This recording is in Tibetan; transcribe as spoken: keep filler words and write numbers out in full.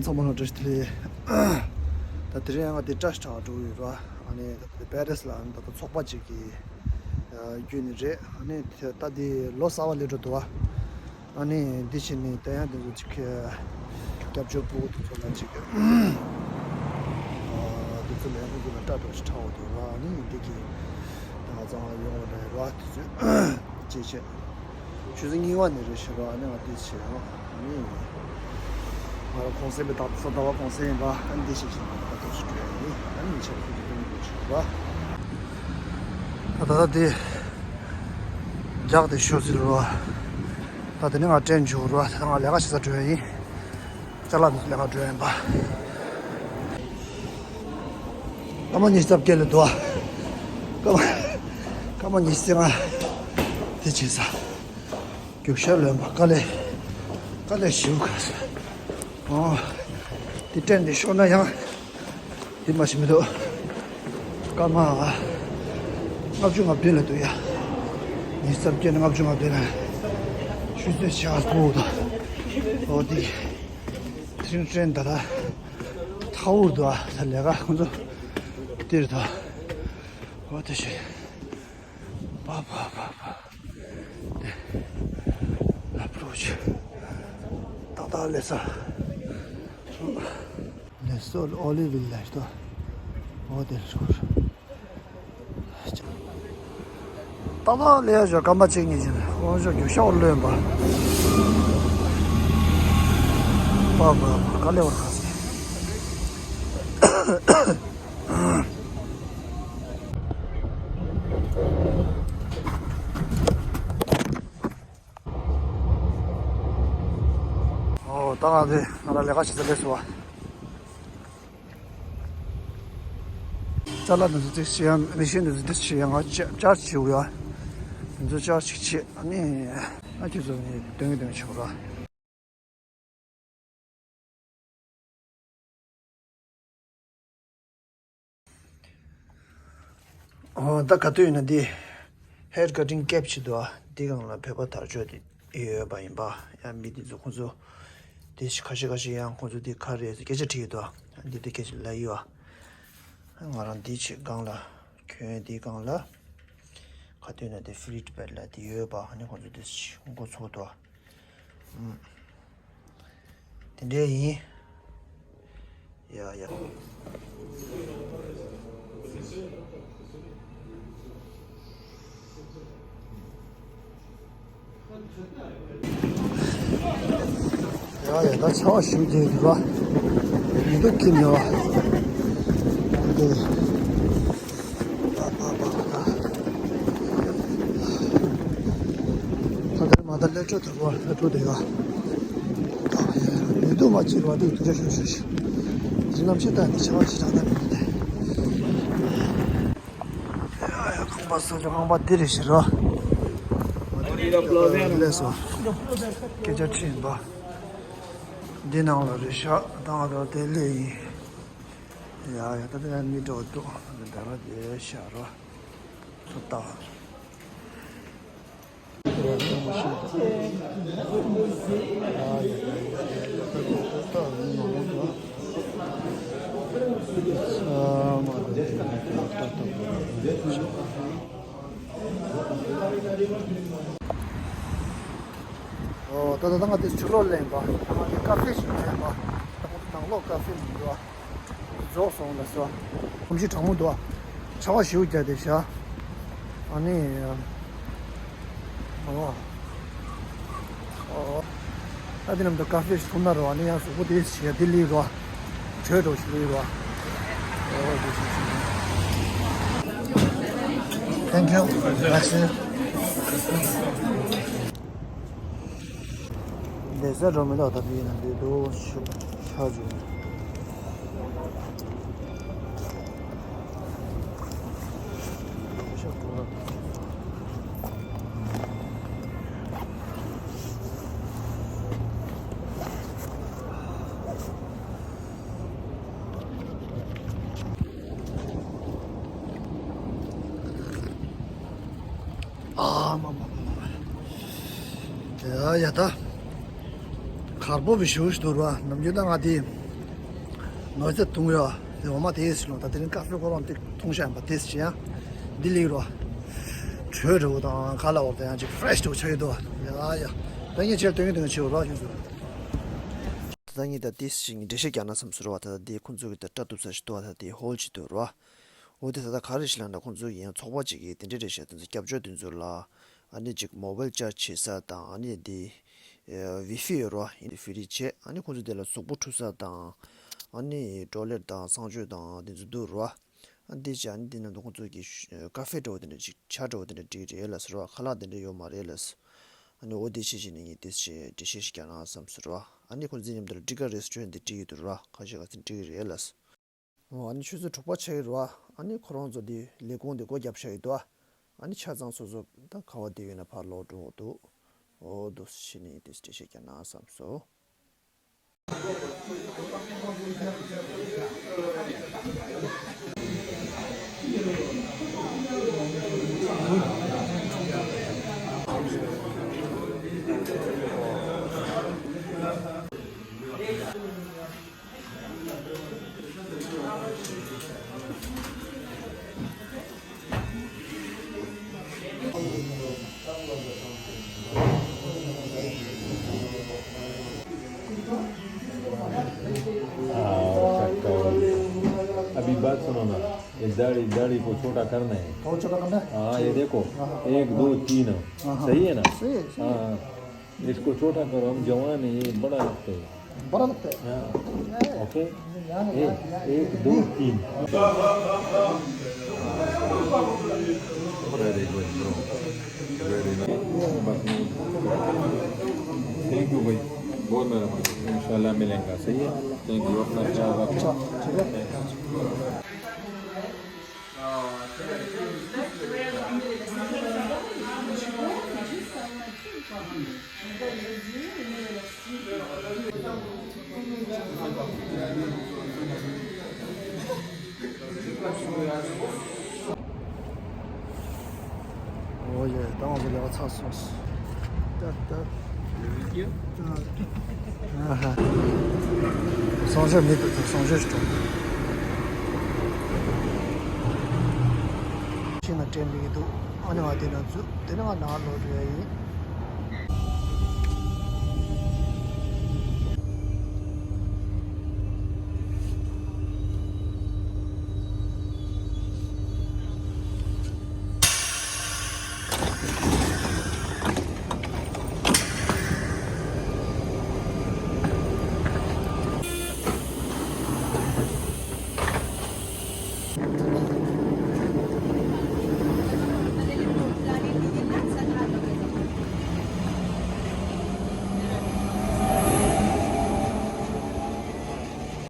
ཚང་མ་ལ་བཀྲ་ཤིས་བདེ་ལེགས། ད་དེ་རིང་ང་དེ་བཀྲ་ཤིས་ཁྲ་བ་འགྲོ་གི་ཡོད་ར། ཨ་ནི་ད་དེ་པེ་རིས་ལ་ད་ལྟ་ཚོགས་པ་ཅིག་གི་བརྒྱུད་ནས་རེད། ཨ་ནི་ད་དེ་ལོ་གསར་པ་སླེབས་འགྲོ་འདུག་བ། ཨ་ནི་འདི་བྱས་ནས་ད་ཡང་དེ་ཚོ་ཅིག་སྐྱབས་བཅོལ་ཕྲུ་གུ་དེ་ཚོ་ལ་ཅིག་དེ་ཚོ་ལ་ཡང་ཁོང་ཚོ་ལ་སྐྲ་བྲེགས་ཤིག་ཁྲ་བ་འདུག་ར། ཨ་ནི་འདི་གི་ད་ང་ཚང་ཡོང་བ་རེད་ར། དེ་ཚོ་ཅེས་བྱས། ཆུ་ཚོད་གཉིས་པ་ནས་རེད་ཤག་ར། ཨ་ནི་ང་དེ་བྱས་ཡོང་། ཨ་ནི་ང་རང་གུང་སེང་པའི་ད་ས་ཟླ་བ་གུང་སེང་ཡིན་པ། ཨ་ནི་འདི་བྱས་བྱས་ནས་ད་ལྟ་ཞིག་འགྲོ་ཡ་ཡིན། ཨ་ནི་མི་ཆགས་ཁུལ་གྱི་སྟོན་དགོས་ཤག་ར། ད་ད་ལྟ་དེ་རྒྱག་དེ་ཤོར་ཟིན་ར། ད་དེ་ནས་ང་ཏྲེན་འཇུག་ར། ད་ང་ལས་ཀ་བྱེད་ས་འགྲོ་ཡ་ཡིན། ཅ་ལག་འདི་ཚོ་ལས་ཀ་འགྲོ་ཡ་ཡིན་པ། སྐར་མ་ཉི་ཤུ་རྩ་བརྒྱད་ལ་འདུག་ཨ། སྐར་མ་སྐར་མ་ཉི་ཤུ་རྩ་ལྔ་དེ་བྱས་ས། རྒྱུག་ཤར་ལོན་པ་དཀའ་ལས། དཀའ་ལས་ཞེ་པོ་ཁག་སོང་། ཨོ། དེ་ཏྲེན་དེ་ཤོར་ན་ཡང་དེ་མ་ཤི་མི་འདུག་སྐར་མ་ལྔ་བཅུ་ང་བདུན་ལ་འདུག་ཡ། ཉི་ཤུ་རྩ་བརྒྱད་ནས་ལྔ་བཅུ་ང་བདུན་ལ་ཆུ་ཚོད་ཕྱེད་ཀ་ཕོག་འདུག་ཨོ་དེ། དེ་རིང་ཏྲེན་ད་ལྟ་ཐའོ་རུ་འདུག་ཨ། ད་ལས་ཀ་ཁོང་ཚོ་དེར་འདུག་ཨོ་དེ་བྱས། པ་པ་པ་པ། ཨ་པྲོ་ཆི། ཏག་ཏག་སླེབས་ས། སླེབས་སོ། ཨོ་ལི་ཝིལ་ལ་ཤི་ཏོ། ཨོ་དེ་ཤོར། ཏག་ཏག་སླེབས་ཡ་ཞོ་སྐར་མ་གཅིག་གཉིས་ཅན། ཨོ་ཞོ་རྒྱུག་ཤར་ལོན་པ། པ་པ་པ་ག་ལེ་བར་ཁ་སི། ཨོ་ད་ང་དེ་ང་ལ་ལས་ཀ་བྱེད་ས་སླེབས་སོང་བ། ཅ་ལག་འདི་ཚོ་ཏིག་ཤི་ཡང་མི་ཤེས། འདི་ཚོ་ཏིག་ཤི་ཡང་ང་ཅར་ཅར་བྱེད་དགོས་ཡ། འདི་ཚོ་ཅར་ཅིག་བྱེད། ཨ་ནི་ཨ་ཁྱོད་ཚོ་ནི་དོན་གྱི་དོན་ཆོག་ར། ཨོ་ད་ག་དུས་ཡིན་ན་འདི་ཧེར་ཀ་ཊིང་ཀེབ་ཅིག་འདུག་ཨ། འདི་སྒང་ལ་བོད་པ་དར་ལྕོག་དེ་ཡོད་པ་ཡིན་པ། ཡང་མི་འདི་ཚོ་ཁོང་ཚོ་དེ་ཁ་ཤས་ཁ་ཤས་ཡང་ཁོང་ཚོ་འདི་ག་རེ་སྐད་ཆ་དྲིས་ཡོད་འདུག་ཨ། འདི་འདི་སྐད་ཆ་ལབ་ཡོད་ཨ། ང་རང་འདི་ཆེ་སྒང་ལ་གྱོན་འདི་སྒང་ལ་ག་དུས་ན་དེ་ཧྥི་ལིཊ་བེད་ལ་དེ་ཡོད་པ། ཨ་ནི་ཁོང་ཚོ་དེ་འགོ་ཚུགས་འདུག་ཨ། ཨུམ། དེ་འདྲ་ཡིན། ཡ་ཡ། ཡ་ཡ། ད་ཆར་པ་ཞེ་པོ་རྒྱག་འདུག་ར། མི་འདུག་ཁྱིམ་ཡོད་པ། འདི། ད་ད་ད་ད། ད་དེར་མ་ད་ཀླད་ཀོར་དུ་བ། ཀླད་ཀོར་དུ་ཡོད། ད་ཡ་ཡ། མི་འདུག་མ་ཕྱིར་བ་འདུག་དུ་ཆ་ཤོར་ཤོར་ཤི། རི་ལམ་ཆེ་ད་འདི་ཆར་པ་ཞེ་དྲག་ད་མི་འདུག་དེ། ཡ་ཡ། ཁང་པ་སོ་ཅོ་ཁང་པ་འདི་རེད་ཤི་རོ། ལས་སོ། སྐད་ཆ་ཁྲིད་ཡིན་པ། འདི་ནང་ལ་རེད་ཤག་ད་ང་ཚོ་དེ་ལས་ཡིན། ཡ་ཡ། ད་ལྟ་ཡང་མི་འགྲོ་འདུག་ད་ལྟ་དེ་ཤག་རོ། ཚོ་ལྟ། ཨོ། ད་ལྟ་ང་དེ་ཕྱི་ལོགས་ལེན་པ། ང་དེ་ཀ་ཧྥེ་ཞིག་ལེན་པ། ད་ང་དེ་ནང་ལོགས་ཀ་ཧྥེ་མི་འདུག་ཨ། རྫོགས་སོང་ལ་སོ། གོམས་གཤིས་གྲང་མོ་འདུག་ཨ། ཆར་པ་ཞེ་པོ་རྒྱག་བསྡད་ཤག་ཨ་ནི། ཨོ། ཨོ། ད་དེ་ནམ་དུ་ཀ་ཧྥེ་ཞིག་འཐུང་ན་རོ། ཨ་ནི་ཡང་གཟུགས་པོ་དེ་ཞིག་དེ་ལི་རོ། དྲོད་འགྲོ་ཞིག་ལི་རོ། ཨོ་དེ་ཞིག་ཞིག Thank you. Merci. བསྡད་ས་འགྲོ་མི་འདུག་ད་དེ་ཡིན་ན་འདི་འདུག་ཤོག་ཤག་ཅུ། ཨ་མ་མ་མ་མ། ཡ་ཡ། ད་གར་པོ་བི་ཞུ་ཞུ་དུར་བ་ནམ་རྒྱུན་ད་ང་དེ་ ནོར་རྫས་བཏུང་ཡོད། དེ་འོ་མ་དེ་ཞིག་ལོ། ད་དེ་རིང་ཀ་ཧྥེ་ཁོ་རང་དེ་འཐུང་ཤ་ཡིན་པ་དེ་ཞིག་ཡང་འདི་ལེགས་རོ། དྲོད་འདྲ་བོ་དང་ག་ལ་འོར་དང་ཡང་ཅིག་ཕྲེ་ཤི་འདྲ་བོ་ཆགས་ཡོད་དོ། ཡ་ཡ། ད་ངས་ཁྱེད་སྟོན་གྱི་སྟོན་གྱི་བྱེད་རོགས་ཁྱོད་ཚོ། ད་ངས་ད་དེ་ཞིག་འགྲེལ་བཤད་རྒྱག་ན་བསམ་ཟེར་བ། ད་ལྟ་དེ་ཁོང་ཚོ་གི་ད་སྐྲ་གཏུབ་ས་ཞིག་འདུག་བ། ད་དེ་ཧོལ་ཅིག་འདུག་རོ། འོ་དེ་ད་ལྟ་ག་རེ་ཞིག་ལབ་ན་ཁོང་ཚོ་གི་ཡང་ཚོགས་པ་ཅིག་གིས་དེ་འདྲ་རེད་ཤག་དེ་ཚོ་སྐྱབས་བཅོལ་དེ་ཚོ་ལ་ཨ་ནི་ཅིག་མོ་བེལ་ཅར་ཇི་བྱེད་ས་དང་ཨ་ནི་དེ་ཝི་ཧྥི་ཡོད་རོ། ཡིན་ཧྥི་རི་བྱས་ཨ་ནི་ཁོང་ཚོ་དེ་ལ་གཟུགས་པོ་འཁྲུ་ས་དང་ཨ་ནི་ཊོ་ལེཊ་དང་གསང་སྤྱོད་དང་དེ་ཚོ་འདུག་རོ། ཨ་ནི་དེ་བྱས་ཨ་ནི་དེ་ནང་དུ་ཁོང་ཚོ་གི་ཀ་ཧྥེ་འདྲ་བོ་དེ་འདྲ་ཅིག་ཇ་འདྲ་བོ་དེ་འདྲ་སྒྲིག་རེད་ལབ་ཟེར་རོ། ཁ་ལག་དེ་འདྲ་ཡོད་མ་རེད་ལབ། ཨ་ནི་འོ་དེ་ཤེས་བྱས་ནས་ངས་དེ་བྱས་འགྲེལ་བཤད་ཞིག་རྒྱག་ན་བསམ་ཟེར་རོ། ཨ་ནི་ཁོང་ཚོ་མཉམ་དུ་ལ་ཊི་ཀ་རེ་སི་ཊོ་རན་དེ་སྒྲིག་གི་འདུག་རོ། ཁ་ཤས་ཁ་ཚིག་སྒྲིག་གི་རེད་ལབ། འོ་ཨ་ནི་ཆུ་ཚོད་དྲུག་པ་ཆགས་ཀྱི་རེད་བ། ཨ་ནི་ཁོ་རང་ཚོ་དེ་ལས་ཁུངས་དེ་སྒོ་བརྒྱབ་བཞག་ཡོད་དོ། ཨ་ནི་ཆ་ཚང་སོ་སོ་ད་ག་བ་བསྡད་ཡོད་ན་ཕར་ལོག་འགྲོ་འོ་འདུག་འོ་འདུག་ཤི་ནི་དེ་འགྲེལ་བཤད་རྒྱག་ན་བསམ་སོང་། हाँ, अच्छा, कौन? अभी बात सुनो ना, ये दाढ़ी, दाढ़ी को छोटा करना है। और छोटा करना है? हाँ, ये देखो, हाँ, हाँ। एक, दो, तीन, हाँ, हाँ। सही है ना? सही है, सही है। हाँ, हाँ। इसको छोटा करो, हम जवान है, ये बड़ा लगता है। बड़ा लगता है। हाँ। ओके। एक, एक, दो, तीन। Very good, bro. Very nice. Thank you, भाई। बहुत मेहरबानी। इंशाल्लाह मिलेंगे, सही है? Thank you, अपना ख्याल रखो। अच्छा, ठीक है। ཨོ་ཡེ། ད་ང་ཚོ་ལས་ཀ་ཚར་སོང་། ཏག་ཏག་ཨ་ཧ། གསང་སྤྱོད་མེད་པའི་ཐོག་གསང་སྤྱོད་ཞིག་གྲོངས། ཤིང་ལ་སྤྲད་འགྲིག་གི་འདུག་ཨ་ནི་ང་དེ་ན་འཛུལ། དེ་ནི་ང་ནང་ལོག་འགྲོ་ཡ་ཡིན།